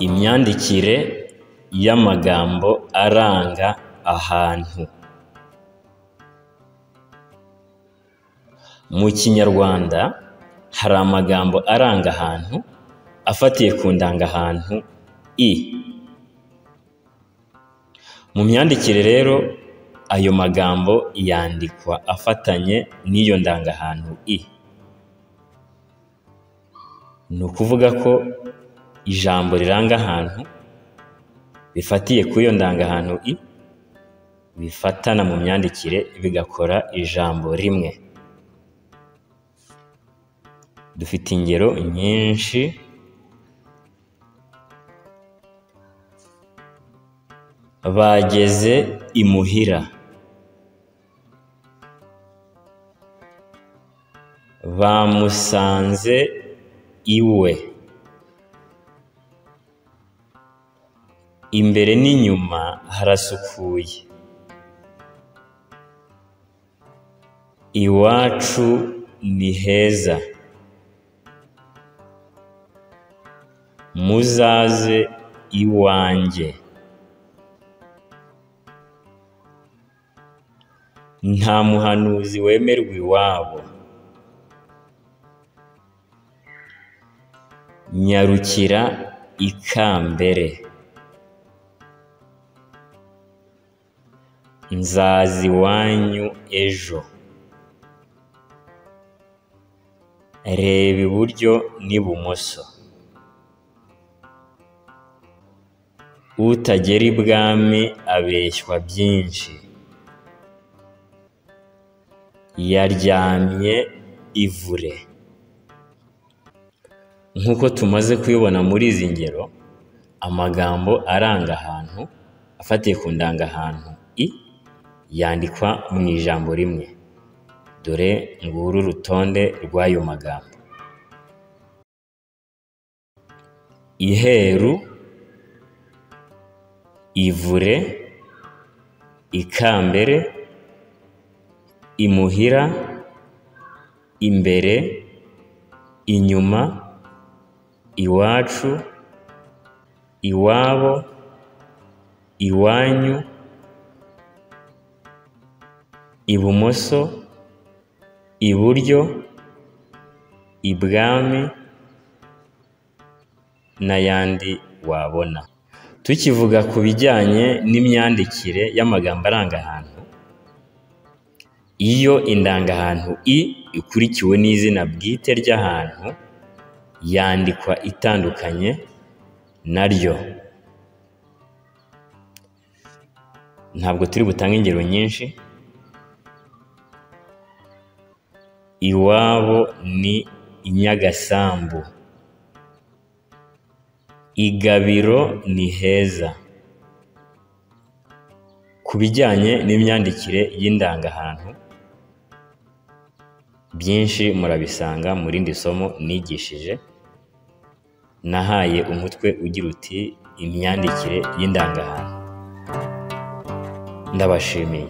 Imyandikire y'amagambo aranga ahantu. Mu Kinyarwanda hari amagambo aranga ahantu afatiye ku ndangahantu i. Mu myandikire rero ayo magambo yandikwa afatanye n'iyo ndangahantu i. Ni ukuvuga ko ijambo riranga ahantu rifatiye kuri iyo ndangahantu i bifatana mu myandikire bigakora ijambo rimwe. Dufite ingero nyinshi. Bageze imuhira, bamusanze iwe, imbere n'inyuma harasukuye, iwacu ni heza, muzaze iwanjye. Nta muhanuzi wemerwa iwabo. Nyarukira ikambere, nzaza iwanyu ejo. Reba iburyo n'ibumoso. Utagera ibwami abeshywa byinshi. Yaryamye ivure. Nk'uko tumaze kubibona muri izi ngero, amagambo aranga ahantu afatiye ku ndangahantu i yandikwa mu ijambo rimwe. Dore nguru urutonde rw'ayo magambo: iheru, ivure, ikambere, imuhira, imbere, inyuma, iwacu, iwabo, iwanyu, ibumoso, iburyo, ibwami n'ayandi wabona. Tukivuga ku bijyanye n'imyandikire y'amagambo aranga ahantu, iyo indangahantu i ikurikiwe n'izina bwite ry'ahantu yandikwa itandukanye naryo. Ntabwo turi butange ingero nyinshi. Iwabo ni i Nyagasambu, Igabiro ni heza. Ku bijyanye n'imyandikire y'indangahantu, byinshi murabisanga mu rindi somo nigishije, nahaye umutwe ugira uti imyandikire y'indangahantu. Ndabashimiye.